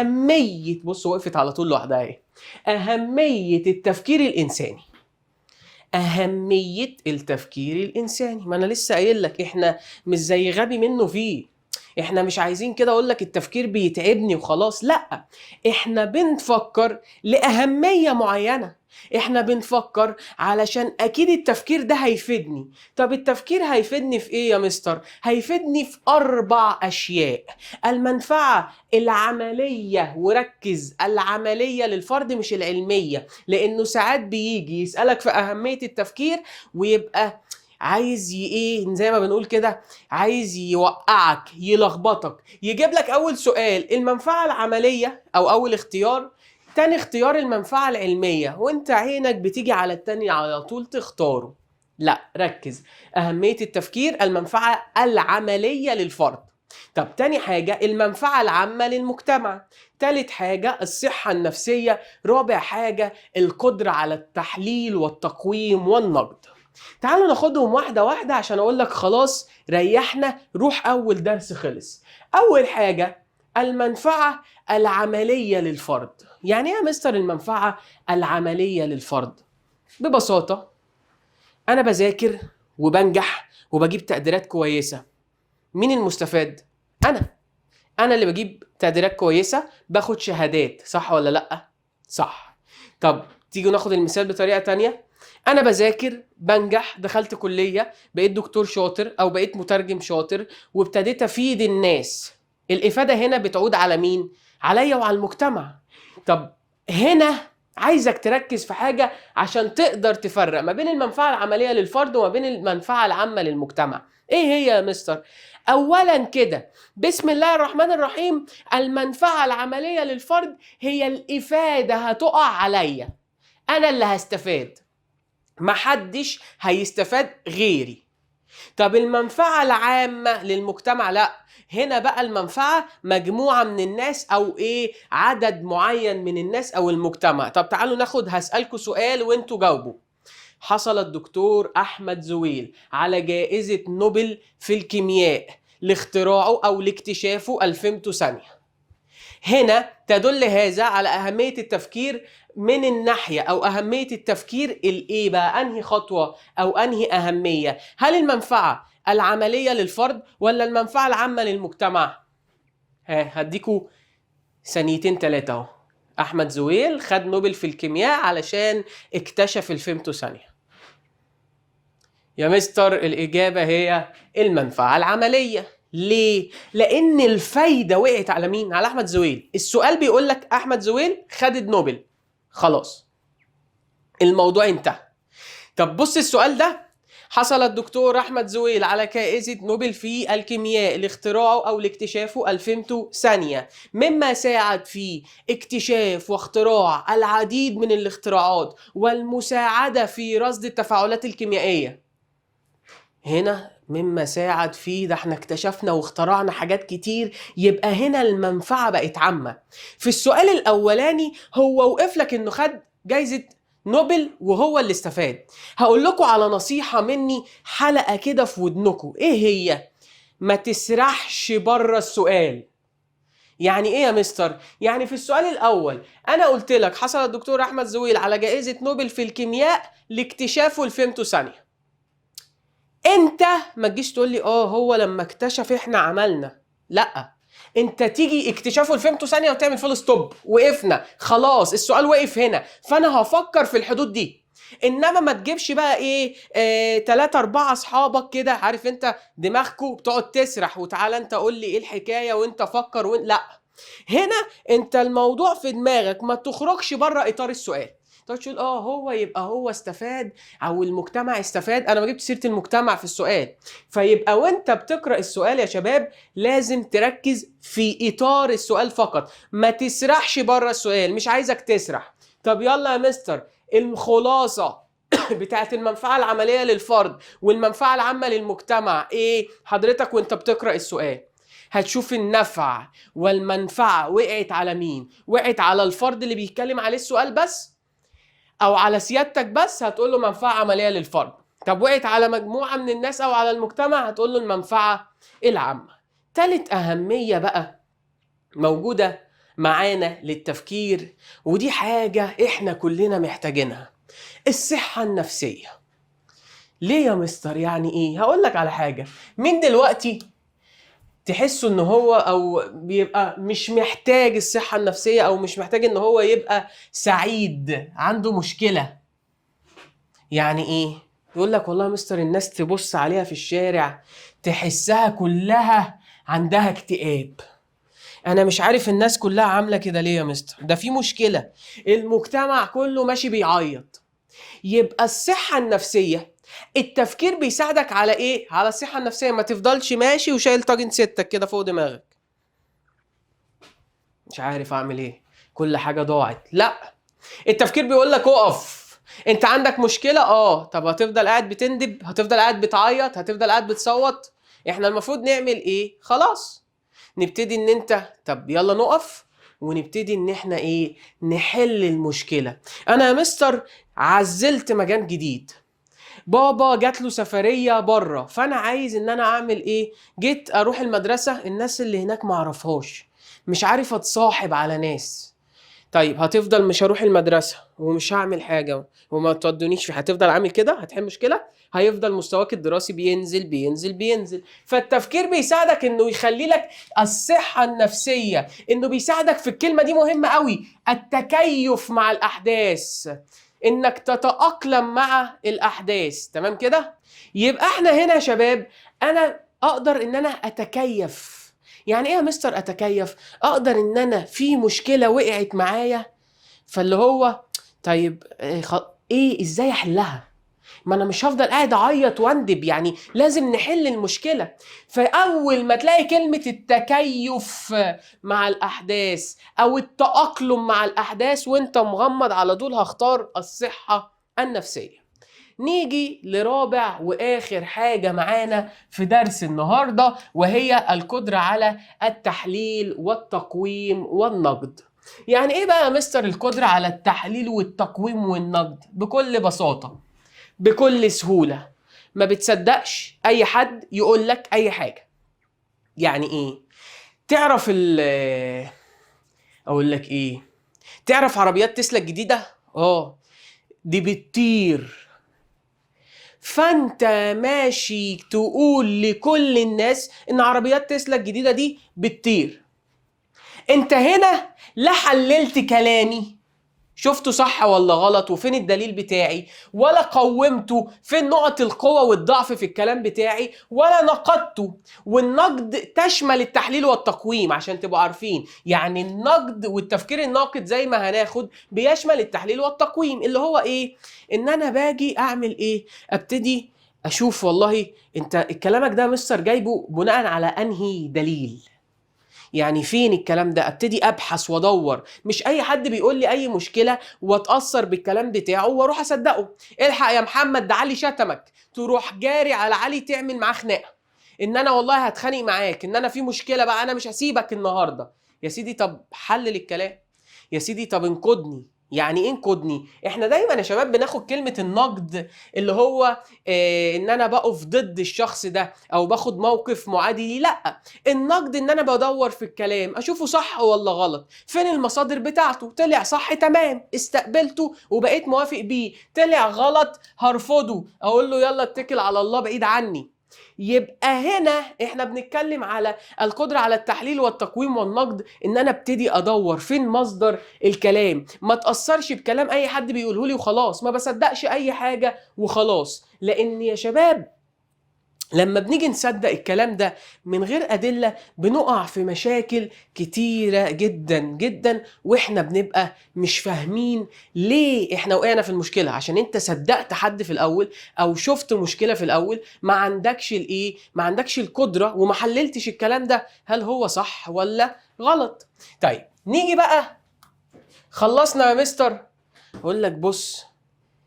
اهمية، بص وقفت على طول لوحدها اهي، اهمية التفكير الانساني. اهمية التفكير الانساني، ما انا لسه قايل لك احنا مش زي غبي منه فيه، احنا مش عايزين كده اقول لك التفكير بيتعبني وخلاص، لا، احنا بنفكر لأهمية معينة، احنا بنفكر علشان اكيد التفكير ده هيفيدني. طب التفكير هيفيدني في ايه يا مستر؟ هيفيدني في 4 اشياء. المنفعة العملية، وركز، العملية للفرد مش العلمية، لانه ساعات بيجي يسألك في اهمية التفكير ويبقى عايز ايه زي ما بنقول كده، عايز يوقعك، يلخبطك، يجيب لك اول سؤال المنفعة العملية او اول اختيار، تاني اختيار المنفعة العلمية، وانت عينك بتيجي على التاني على طول تختاره. لا، ركز، أهمية التفكير المنفعة العملية للفرد. طب تاني حاجة المنفعة العامة للمجتمع، تالت حاجة الصحة النفسية، رابع حاجة القدرة على التحليل والتقويم والنقد. تعالوا ناخدهم واحدة واحدة عشان أقول لك خلاص ريحنا، روح أول درس خلص. أول حاجة المنفعة العملية للفرد. يعني إيه يا مستر المنفعة العملية للفرد؟ ببساطة أنا بذاكر وبنجح وبجيب تقديرات كويسة، مين المستفاد؟ أنا اللي بجيب تقديرات كويسة، باخد شهادات، صح ولا لأ؟ صح. طب تيجي ناخد المثال بطريقة تانية، أنا بذاكر بنجح، دخلت كلية، بقيت دكتور شاطر أو بقيت مترجم شاطر، وابتديت أفيد الناس. الإفادة هنا بتعود على مين؟ عليا وعلى المجتمع. طب هنا عايزك تركز في حاجة عشان تقدر تفرق ما بين المنفعة العملية للفرد وما بين المنفعة العامة للمجتمع. إيه هي يا مستر؟ أولاً كده بسم الله الرحمن الرحيم، المنفعة العملية للفرد هي الإفادة هتقع عليا، أنا اللي هستفاد، محدش هيستفاد غيري. طب المنفعة العامة للمجتمع، لا، هنا بقى المنفعة مجموعة من الناس أو إيه، عدد معين من الناس أو المجتمع. طب تعالوا ناخد، هسألكوا سؤال وانتوا جاوبوا. حصل الدكتور أحمد زويل على جائزة نوبل في الكيمياء لاختراعه أو لاكتشافه الفيمتو ثانية. هنا تدل هذا على أهمية التفكير من الناحية أو أهمية التفكير الإيه بقى، أنهي خطوة أو أنهي أهمية؟ هل المنفعة العملية للفرد ولا المنفعة العامة للمجتمع؟ هديكوا ثانيتين تلاتة أهو. أحمد زويل خد نوبل في الكيمياء علشان اكتشف الفيمتو ثانية. يا مستر الإجابة هي المنفعة العملية. ليه؟ لأن الفايدة وقعت على مين؟ على أحمد زويل. السؤال بيقول لك أحمد زويل خد النوبل، خلاص الموضوع انتهى. طب بص السؤال ده، حصل الدكتور أحمد زويل على جائزة نوبل في الكيمياء لاختراعه أو لاكتشافه الفيمتو ثانية، مما ساعد في اكتشاف واختراع العديد من الاختراعات والمساعدة في رصد التفاعلات الكيميائية. هنا مما ساعد فيه، ده احنا اكتشفنا واخترعنا حاجات كتير، يبقى هنا المنفعة بقت عامة. في السؤال الأولاني هو وقف لك انه خد جايزة نوبل وهو اللي استفاد. هقول لكم على نصيحة مني، حلقة كده في ودنكم، ايه هي؟ ما تسرحش بره السؤال. يعني ايه يا مستر؟ يعني في السؤال الاول انا قلت لك حصل الدكتور احمد زويل على جائزة نوبل في الكيمياء لاكتشافه الفيمتو ثانية. انت ما تجيش تقول لي هو لما اكتشف احنا عملنا، لا، انت تيجي اكتشافه الفيمتو ثانية وتعمل full stop، وقفنا خلاص، السؤال وقف هنا، فانا هفكر في الحدود دي. انما ما تجيبش بقى ايه، 3 4 اصحابك كده، عارف انت دماغكو بتقعد تسرح وتعالى انت قول لي ايه الحكاية وانت فكر لا، هنا انت الموضوع في دماغك، ما تخرجش بره اطار السؤال. تقعد تقول هو يبقى هو استفاد او المجتمع استفاد، انا ما جبت سيره المجتمع في السؤال. فيبقى وانت بتقرا السؤال يا شباب لازم تركز في اطار السؤال فقط، ما تسرحش بره السؤال، مش عايزك تسرح. طب يلا يا مستر، الخلاصه بتاعت المنفعه العمليه للفرد والمنفعه العامه للمجتمع ايه؟ حضرتك وانت بتقرا السؤال هتشوف النفع والمنفعه وقعت على مين؟ وقعت على الفرد اللي بيتكلم عليه السؤال بس، او على سيادتك بس، هتقول له منفعه عمليه للفرد. طب وقعت على مجموعه من الناس او على المجتمع، هتقول له المنفعه العامه. تالت اهميه بقى موجوده معانا للتفكير، ودي حاجة احنا كلنا محتاجينها، الصحة النفسية. ليه يا مستر؟ يعني ايه؟ هقول لك على حاجة. مين دلوقتي تحسوا ان هو او بيبقى مش محتاج الصحة النفسية، او مش محتاج ان هو يبقى سعيد، عنده مشكلة؟ يعني ايه؟ يقول لك والله يا مستر الناس تبص عليها في الشارع تحسها كلها عندها اكتئاب. انا مش عارف الناس كلها عاملة كده ليه يا مستر، ده في مشكلة، المجتمع كله ماشي بيعيط. يبقى الصحة النفسية التفكير بيساعدك على ايه؟ على الصحة النفسية. ما تفضلش ماشي وشايل طاجن ستك كده فوق دماغك، مش عارف اعمل ايه، كل حاجة ضاعت. لا، التفكير بيقول لك اقف، انت عندك مشكلة، طب هتفضل قاعد بتندب، هتفضل قاعد بتعيط، هتفضل قاعد بتصوت؟ احنا المفروض نعمل ايه؟ خلاص نبتدي ان انت، طب يلا نقف ونبتدي ان احنا ايه؟ نحل المشكلة. انا يا مستر عزلت مكان جديد، بابا جات له سفرية بره، فانا عايز ان انا اعمل ايه؟ جيت اروح المدرسة، الناس اللي هناك معرفهاش، مش عارف اتصاحب على ناس. طيب هتفضل مش هروح المدرسة ومش هعمل حاجة وما تودونيش في، هتفضل عامل كده؟ هتحل مشكلة؟ هيفضل مستواك الدراسي بينزل بينزل بينزل. فالتفكير بيساعدك انه يخلي لك الصحة النفسية، انه بيساعدك في الكلمة دي مهمة قوي، التكيف مع الأحداث، انك تتأقلم مع الأحداث. تمام كده؟ يبقى احنا هنا يا شباب انا اقدر ان انا اتكيف. يعني ايه يا مستر اتكيف؟ اقدر ان انا في مشكلة وقعت معايا، فاللي هو طيب ايه ازاي احلها؟ ما انا مش هفضل قاعد اعيط واندب، يعني لازم نحل المشكلة. فاول ما تلاقي كلمة التكيف مع الاحداث او التأقلم مع الاحداث وانت مغمض على طول هختار الصحة النفسية. نيجي لرابع واخر حاجة معانا في درس النهاردة، وهي القدرة على التحليل والتقويم والنقد. يعني ايه بقى يا مستر القدرة على التحليل والتقويم والنقد؟ بكل بساطة، بكل سهولة، ما بتصدقش اي حد يقول لك اي حاجة. يعني ايه؟ تعرف اقول لك ايه؟ تعرف عربيات تسلا الجديدة؟ دي بتطير. فانت ماشي تقول لكل الناس ان عربيات تسلا الجديدة دي بتطير. انت هنا لا حللت كلامي، شفته صح ولا غلط وفين الدليل بتاعي، ولا قومته فين نقط القوة والضعف في الكلام بتاعي، ولا نقدته. والنقد تشمل التحليل والتقويم عشان تبقوا عارفين، يعني النقد والتفكير الناقد زي ما هناخد بيشمل التحليل والتقويم، اللي هو ايه؟ ان انا باجي اعمل ايه؟ ابتدي اشوف والله انت كلامك ده يا مستر جايبه بناء على انهي دليل، يعني فين الكلام ده؟ ابتدي ابحث وادور، مش اي حد بيقول لي اي مشكله واتاثر بالكلام بتاعه واروح اصدقه. الحق يا محمد ده علي شتمك، تروح جاري على علي تعمل معاه خناقه، ان انا والله هتخانق معاك، ان انا في مشكله بقى، انا مش هسيبك النهارده. يا سيدي طب حلل الكلام، يا سيدي طب انقدني. يعني ايه انقدني؟ احنا دايما يا شباب بناخد كلمة النقد اللي هو ان انا بقف ضد الشخص ده او باخد موقف معادي ليه. لا، النقد ان انا بدور في الكلام اشوفه صح ولا غلط، فين المصادر بتاعته، طلع صح تمام استقبلته وبقيت موافق بيه، طلع غلط هرفضه اقول له يلا اتكل على الله بعيد عني. يبقى هنا احنا بنتكلم على القدرة على التحليل والتقويم والنقد، ان انا ابتدي ادور فين مصدر الكلام، ما تأثرش بكلام اي حد بيقوله لي وخلاص، ما بصدقش اي حاجة وخلاص. لان يا شباب لما بنيجي نصدق الكلام ده من غير أدلة بنقع في مشاكل كتيرة جدا جدا، واحنا بنبقى مش فاهمين ليه احنا وقعنا في المشكلة. عشان انت صدقت حد في الأول أو شفت مشكلة في الأول، ما عندكش الإيه، ما عندكش القدرة وما حللتش الكلام ده هل هو صح ولا غلط. طيب نيجي بقى، خلصنا يا مستر، أقول لك بص